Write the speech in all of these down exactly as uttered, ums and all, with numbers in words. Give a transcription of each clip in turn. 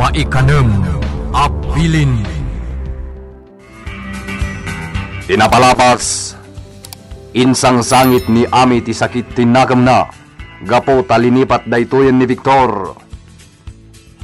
Maikanem a bilin. Ti napalabas, insangsangit ni Ami ti sakit ti nakemna gapu ta linipat daytoyen ni Victor.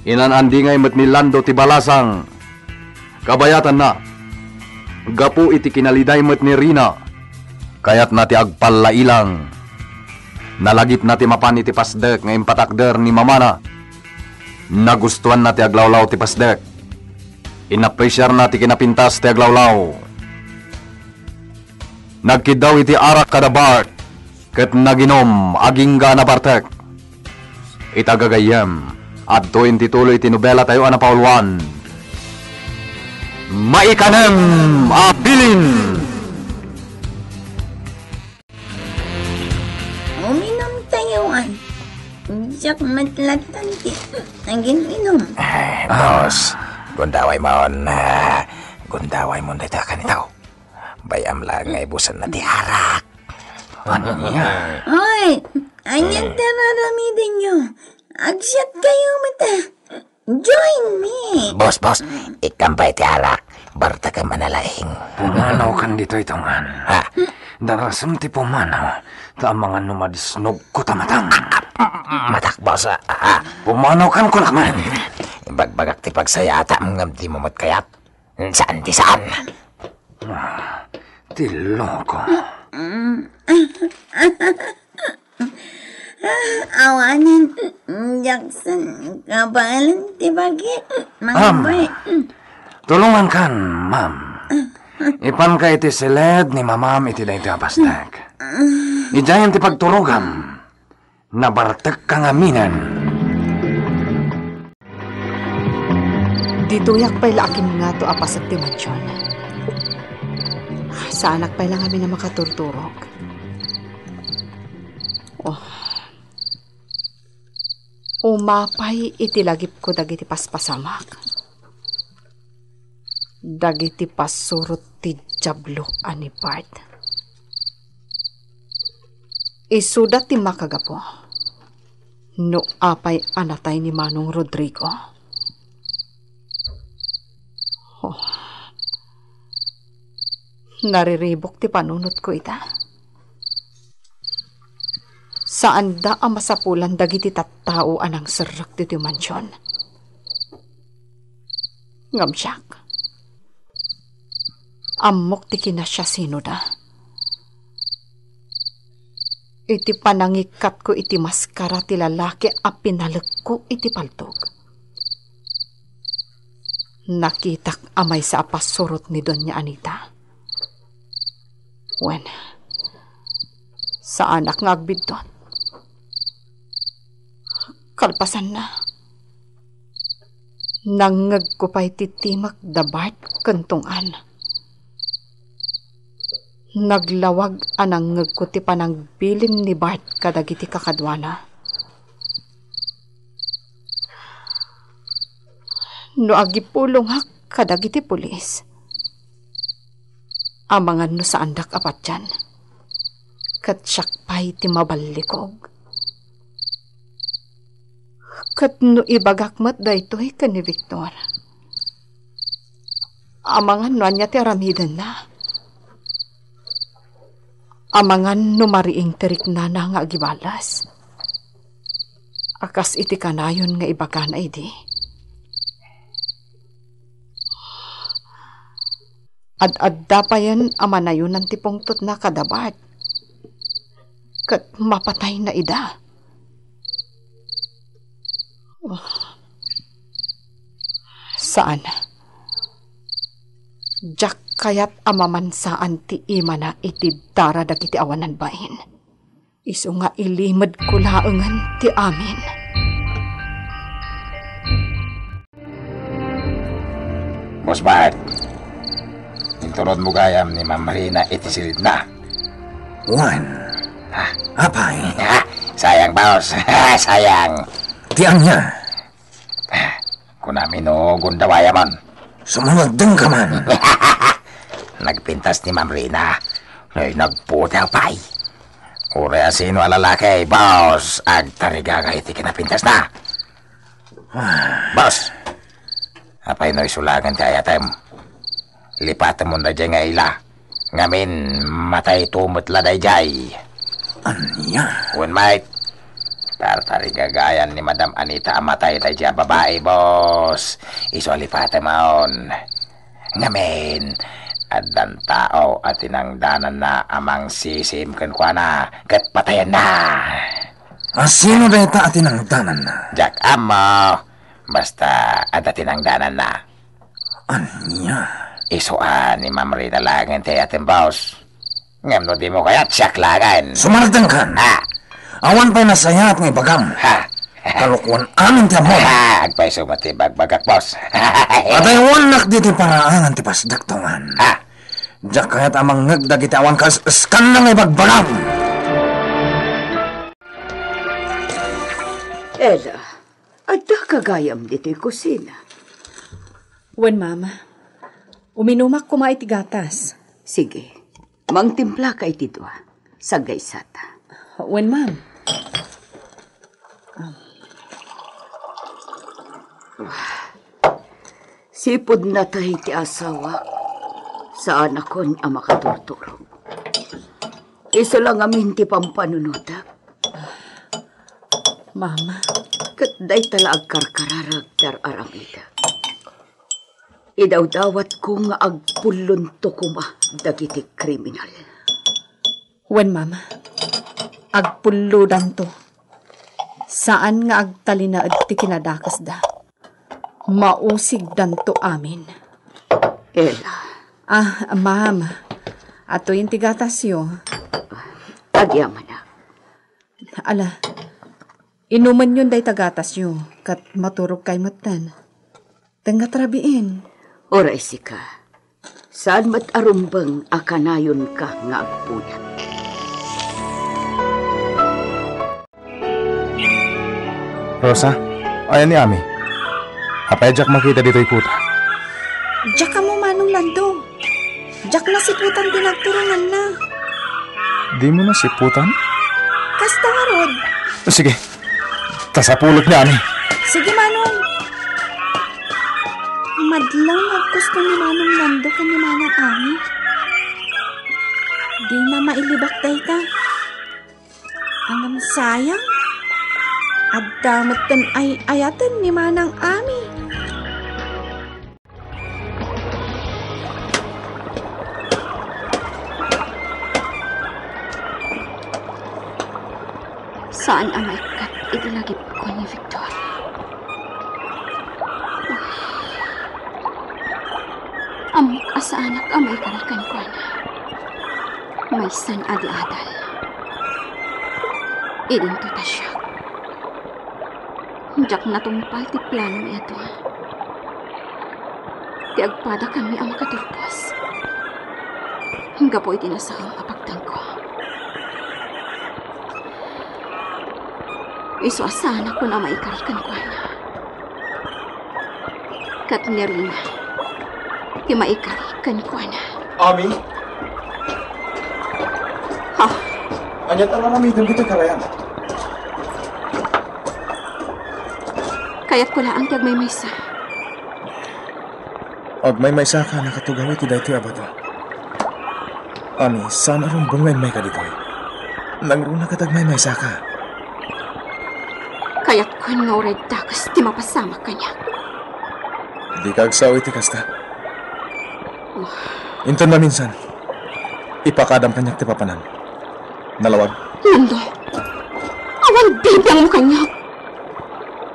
Inan-andingay met ni Lando ti balasang. Kabayatanna, gapu iti kinaliday met ni Rina, kayatna ti agpallailang. Nalagipna ti mapan iti pasdek nga impatakder ni mamana. Nagustuanna ti aglawlaw ti pasdek. Inapresiarna ti kinapintas ti aglawlaw. Nagkiddaw iti arak kada Bart, ket naginom agingga a nabartek. Ita gagayyem, adtoyen ti tuloy ti nobelatayo a napauluan. Maikanem a bilin. Uminom tayo, an. Diak met latta ti agin-inom. Ay, boss, gundaway mon, ah, gundaway mon dayta kanito. Bay-am laeng nga ibusanna ti arak. Ania? Oy, ania ti araramidenyo? Agsiat kayo met, ah. Join me. Boss, boss, ikkan pay ti arak. Bartekam a nalaing. Pumanawkan ditoy, Tongan. Ha? Darasem ti pumanaw, ta amangan no madisnogko ta matang. Matak, boss, ah, ah. Pumanawkan kunak man. Ibagbagak ti pagsayatam ngem dimo met kayat. Saan ti saan? Ah, ti loko. Awanen, Jackson, kabaelan ti bagi. Ma'am, tulongankan, ma'am. Ipanka iti siled ni mamam iti daytoy a pastek. Idiayen ti pagturogam. Nabartekka ngaminen. Ditoyak pay la a kimngato a paset ti mansion. Saanak pay la ngamin a makaturturog. Oh. Umapay iti lagipko dagiti paspasamak. Dagiti pasurot ti Diablo a ni Bart. Isuda ti makagapu no apay a natay ni Manong Rodrigo. Oh. Nariribuk ti panunotko ita. Saanda a masapulan dagiti tattao a nangserrek ditoy mansion. Ngem siak, ammok ti kinasiasinoda. Iti panangikkatko iti maskara ti lalaki a pinalekko iti paltog, nakitak a maysa a pasurot ni Doña Anita. Wen, saanak nga agbiddut. Kalpasanna, nangngegko pay ti timek da Bart ken Tong-an. Naglawag a nangngegko ti panangbilin ni Bart kadagiti kakaduana. No agipulongak kadagiti pulis, amangan no saandak a patian, ket siak pay ti maballikog. Ket no ibagak met daytoy ken ni Victor, amangan no ania ti aramidenna. Amangan no mariing ti riknana nga agibales a kas iti kanayon nga ibagana idi. Ad-adda payen a manayonan ti pungtotna kada Bart, ket mapatayna ida. Saan. Diak kayat a mamansaan ti imana iti dara dagiti awanan bain. Isu nga ilimedko laengen ti amin. Boss Bart, inturodmo gayam ni Ma'am Rina iti silidna. Wen. Ah. Apay? Ah, sayang, boss. Sayang. Ti ania? Kunami no gundawayamon. Sumangagdengka man. Nagpintas ni Ma'am Rina. Ay, nagputi pay. Uray a sino a lalaki, boss, agtarigagay ti kinapintasna. Ah. Boss, Apay no isu laengen ti ayatem? Lipatemon daydiay nga ila. Ngamin, matayto met la daydiay. Ania? Wen, mate. Tartarigagayan ni Madam Anita a matay daydiay a babai, boss. Isu a lipatemon. Ngamin, addan tao a tinangdananna a mangsisim kenkuana ket patayenna. A sino dayta a tinangdananna? Diak ammo. Basta, adda tinangdananna. Ania? Isu a ni Ma'am Rina laengen ti ayatem, boss. Ngem no dimo kayat, siak laengen. Sumardengkan. Ah. Awan pay nasayaat nga ibagam. Ha? Kalokoan amin ti ammom. Ha? Agpayso met ti ibagbagak, boss. Adaywannak ditoy paraangan ti pasdaktongan. Ha? Diak kayat a mangngeg dagiti awan kas-, eskanna nga ibagbagam. Ella, addaka gayam ditoy kusina. Wen, Mama. Uminumak koma iti gatas. Sige. Mangtimplaka iti dua. Saggaysata. Wen, Ma'am. Sipud natay ti asawak, saanakon a makaturturog. Isu la ngamin ti pampanunotek. Mama. Ket dayta la agkarkararag ti ar-aramidek. Idawdawatko nga agpullonto koma dagiti kriminal. Wen, Mama. Agpullodanto. Saan nga agtalinaed ti kinadakesda. Mausigdanto amin. Ella. Ah, Ma'am. Atoyen ti gatasyo. Agyamanak. Ala, inumenyon dayta gatasyo, ket maturogkay metten. Tengngat rabiin. Uray sika. Saan met a rumbeng a kanayonka nga agpuyat. Rosa, ayan ni Ami. Apay a diak makita ditoy kuta? Diak ammo, Manong Lando. Diak nasiputan ti nagturonganna. Dimo nasiputan? Kasta ngarud. Sige. Ta sapulek ni Ami. Sige, Manong. Madlaw nga agkusto ni Manong Lando ken ni Manang Ami. Dina mailibak dayta. Ngem sayang, adda metten ay-ayaten ni Manang Ami. Saan a maikkat iti lagipko ni Victor. Ammok a saanak a maikari kenkuana. Maysan a di adal. Idinto ta siak. Diak natungpal ti plano ni Atua. Ti agpadakanmi a makaturpos. Gapu iti nasaom a pagtengko. Isu a saanakon a maikari kenkuana. Ket ni Rina ti maikari kenkuana. Ami? Ha? Ania ti aramidem ditoy karayan? Kayatko laeng ti agmaymaysa. Agmaymaysaka a nakatugaw iti daytoy a bato. Ami, saan a rumbeng nga immayka ditoy. Nangruna ket agmaymaysaka. Kayatkon nga uray dakes ti mapasamak kaniak. Dika agsao iti kasta. Inton maminsan, ipakadam kaniak ti papanan. Nalawag? Lando, awan bibiangmo kaniak.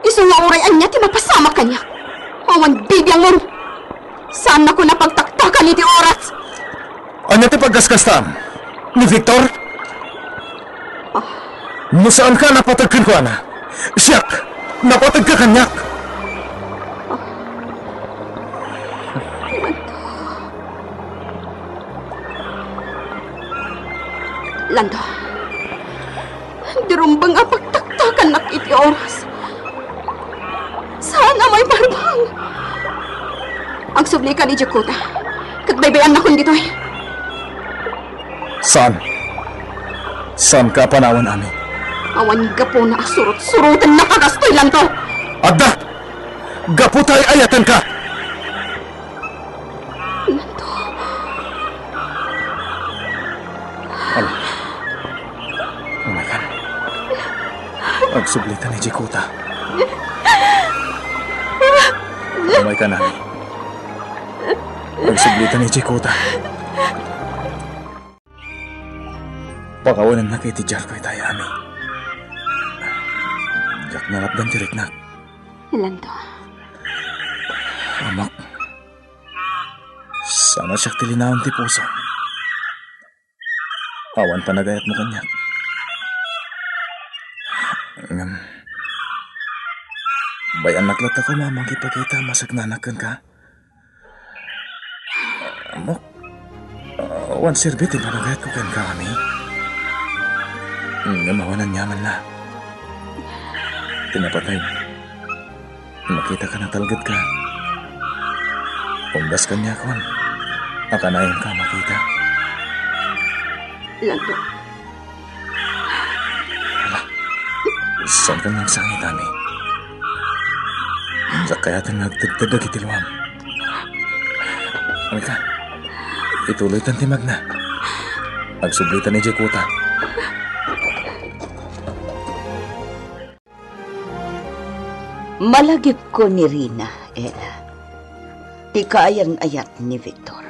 Isu nga uray ania ti mapasamak kaniak. Awan bibiangmon. Saannakon a pagtaktakan iti oras. Ania ti paggaskastam ni Victor? Ah. No saanka a napateg kenkuana, siak, napategka kaniak. Lando, di rumbeng a pagtaktakannak iti oras. Saan a maiparbang. Agsublika idiay kuta, ket baybay-annakon ditoy. Saan? Saanka a panawan, Ami? Awan gapuna a surot-surotennaka kastoy, Lando. Adda! Gapu ta ay-ayatenka! Agsublitan idiay kuta. Umayka, Ami. Agsublitan idiay kuta. Pakawanennaka iti diarko itay, Ami. Diak narapdan ti riknak. Lando. Amak, saan a siak ti linaon ti pusom. Awan panagayatmo kaniak. Ngem, bay-annak latta koma a mangipakita a masignanak kenka. Ammok, awan serbi ti panagayatko kenka, Ami. Ngem awan aniamanna. Ti napateg, makitaka natalgedka. Umdas kaniakon a kanayon ka a makita. Lando. Ala, saanka nga agsangit, Ami. Diak kayaten nga agtedted dagiti luam. Umayka, ituloytan ti magna. Agsublitan idiay kuta. Malagipko ni Rina, Ella. Ti kaayan-ayat ni Victor.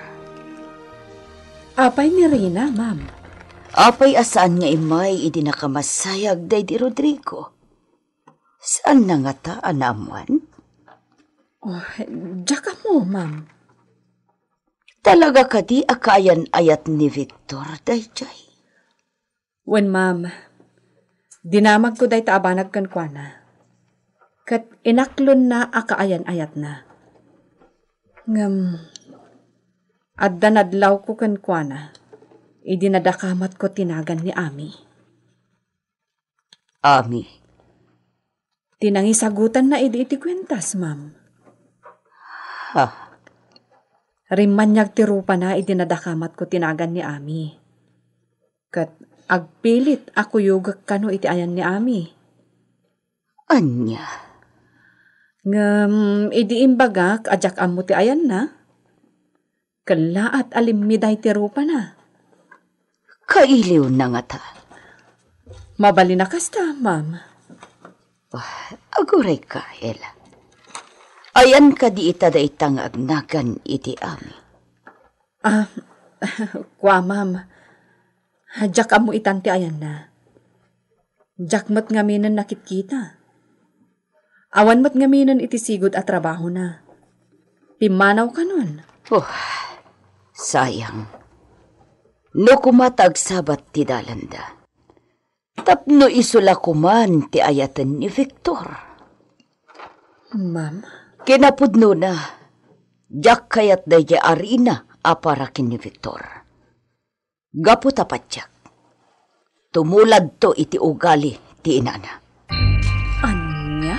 Apay ni Rina, ma'am? Apay a saan nga immay idi nakamasayag daydi Rodrigo? Saanna ngata a naammoan? Oh, diak ammo, ma'am. Talaga kadi a kaayan-ayat ni Victor daydiay? Wen, ma'am, dinamagko dayta a banag kenkuana, ket inaklonna a kaayan-ayatna. Ngem adda nadlawko kenkuana idi nadakamatko ti nagan ni Ami. Ami? Ti nangisagutanna idi iti kuentas, ma'am. Ha? Rimmaniag ti rupana idi nadakamatko ti nagan ni Ami. Ket agpilit a kuyogek kano iti ayan ni Ami. Ania? Ngem idi imbagak a diak ammo ti ayanna, kellaat a limmiday ti rupana. Kailiwna ngata. Mabalin a kasta, ma'am. Ah, agurayka, Ella. Ayan kadi ita dayta nga agnagan iti Ami? Ah, kua, ma'am. Diak ammo itan ti ayanna. Diak met ngaminen nakitkita. Awan met ngaminen iti sigud a trabahona. Pimmanaw kanon. Oh, sayang. No koma ta agsabat ti dalanda. Tapno isu la koman ti ayaten ni Victor. Ma'am? Kinapudnona, diak kayat daydiay a Rina a para ken ni Victor. Gapu ta patiek, tumuladto iti ugali ti inana. Ania?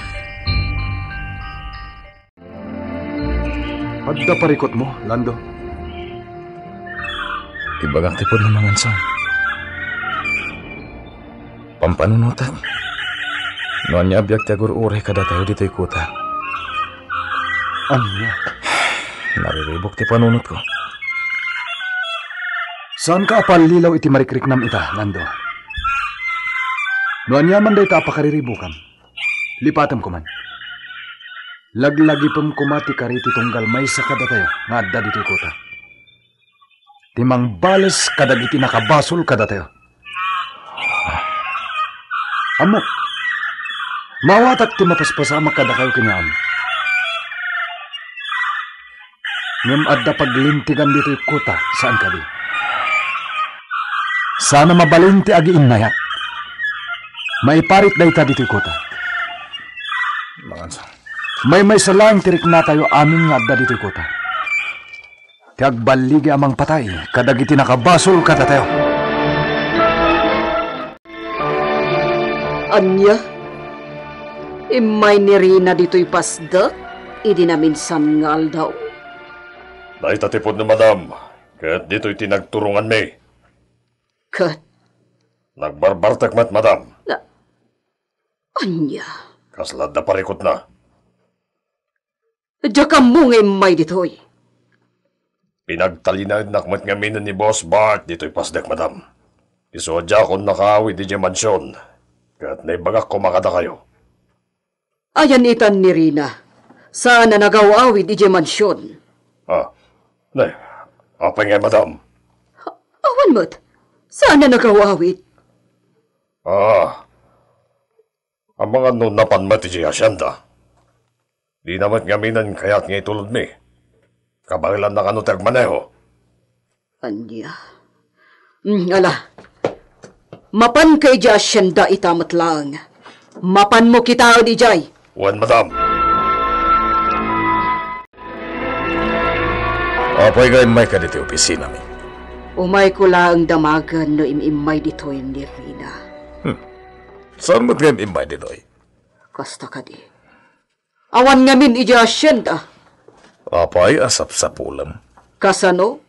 Adda parikutmo, Lando? Ibagak ti pudno, Manganson. Pampanunotek no ania a biag ti agur-uray kadatayo ditoy kuta. Ania? Nariribuk ti panunotko. Saanka a pallilaw iti marikriknam ita, Lando. No ania man dayta a pakariribukam, lipatem koman. Laglagipem koma ti kari ti tunggal maysa kadatayo nga adda ditoy kuta. Ti mangbales kadagiti nakabasol kadatayo. Ammok, maawatak ti mapaspasamak kadakayo ken ni Ami. Ngem adda paglintegan ditoy kuta, saan kadi? Saan a mabalin ti agiinnayat. Maiparit dayta ditoy kuta. Manganson. Maymaysa laeng ti riknatayo amin nga adda ditoy kuta. Ti agballigi a mangpatay kadagiti nakabasol kadatayo. Ania? Immay ni Rina ditoy pasdek idi naminsan nga aldaw? Dayta ti pudno, madam, ket ditoy ti nagturonganmi. Ket? Nagbarbartek met, madam. Na, ania? Kasla adda parikutna. Diak ammo nga immay ditoy. Pinagtalinaednak met ngamin ni Boss Bart ditoy pasdek, madam. Isu a diakon nakaawid idiay mansion. Ket naibagak koma kadakayo. Ayan itan ni Rina. Saan a nagaw-awid idiay mansion. Ah, ne, apay ngay, madam? Awan met. Saan a nagaw-awid. Ah, amangan no napan met idiay hacienda. Dina met ngaminen kayat nga itulodmi. Kabaelanna kano ti agmaneho. Ania? Mm, ala. Mapanka idiay hacienda ita met laeng. Mapanmo kitaen idiay. Wen, madam. Apay nga immayka ditoy opisinami? Umayko laeng damagen no im-immay ditoy ni Rina. Hmm. Saan met nga im-immay ditoy? Kasta kadi. Awan ngamin idiay hacienda. Apay a sapsapulem? Kasano?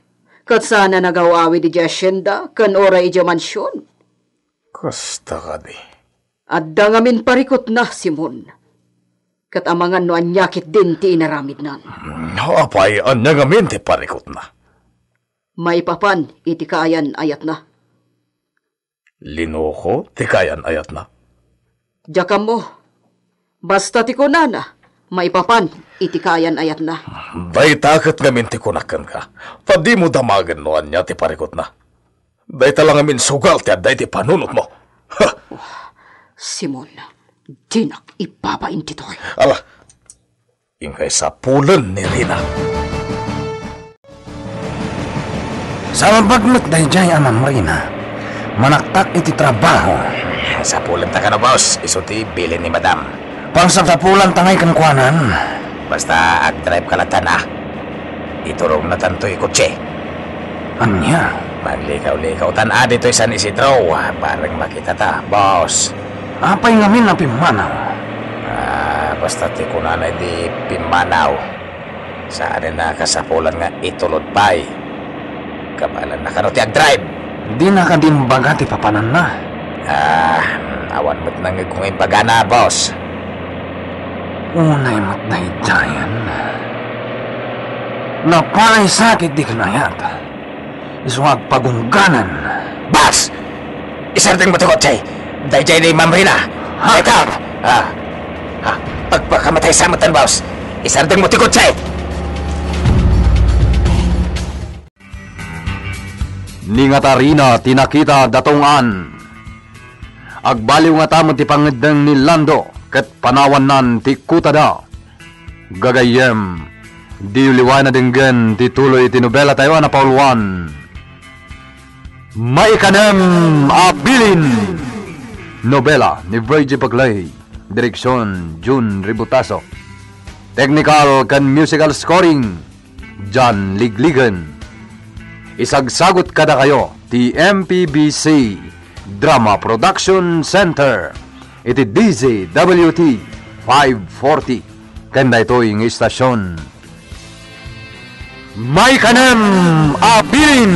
Ket saan a nagaw-awid idiay hacienda ken uray idiay mansion? Kasta kadi. Adda ngamin parikutna, Simon. Ket amangan no ania ketdin ti inaramidnan. Hmm, apay, ania ngamin ti parikutna? Maipapan iti kaayan-ayatna. Linuko ti kaayan-ayatna? Diak ammo. Basta ti kunana, maipapan iti kaayan-ayatna. Dayta ket ngamin ti kunak kenka. Ta dimo damagen no ania ti parikutna. Dayta la ngamin sugal ti adda iti panunotmo. Ha! Simon, dinak ibabain ditoy. Ala, inkay sapulen ni Rina. Sa mabag met daydiay a Ma'am Rina, manaktak iti trabaho. Sapulenta kano, boss, isu ti bilin ni madam. Pangsapsapulanta ngay kenkuanan. Basta agdrive ka latta, a. Iturognatanto ti kotse. Ania? Maglikaw-likawtan a ditoy San Isidro. Bareng makitata, boss. Apay ngamin a pimmanaw? Ah, basta ti kunana idi pimmanaw. Saanen a kasapulan nga itulod pay. Kabaelanna kano ti agdrive? Dina kadi imbaga ti papananna? Ah, awan met nangngegko nga imbagana, boss. Unay met daydiayen. Napalay sakit di kinayat. Isu nga agpagungganan. Boss! Isardengmo ti kotse! Daydiay ni Ma'am Rina! Ha? Ikaw! Ah, ah, agpakamatay sa matan, boss! Isardengmo ti kotse! Ni ngata Rina ti nakita da Tong-an. Agbaliw ngata met ti pangngeddeng ni Lando ket panawannan ti kutada. Gagayyem, diyo liwayan a denggen ti tuloy iti nobelatayo a napauluan, Maikanem a Bilin. Nobela ni Virgie Bagley. Direksion, Jun Ributaso. Technical ken musical scoring, John Ligligen. Isagsagut kadakayo ti M P B C Drama Production Center iti D Z W T five forty ken daytoy nga istasyon. Maikanem a Bilin!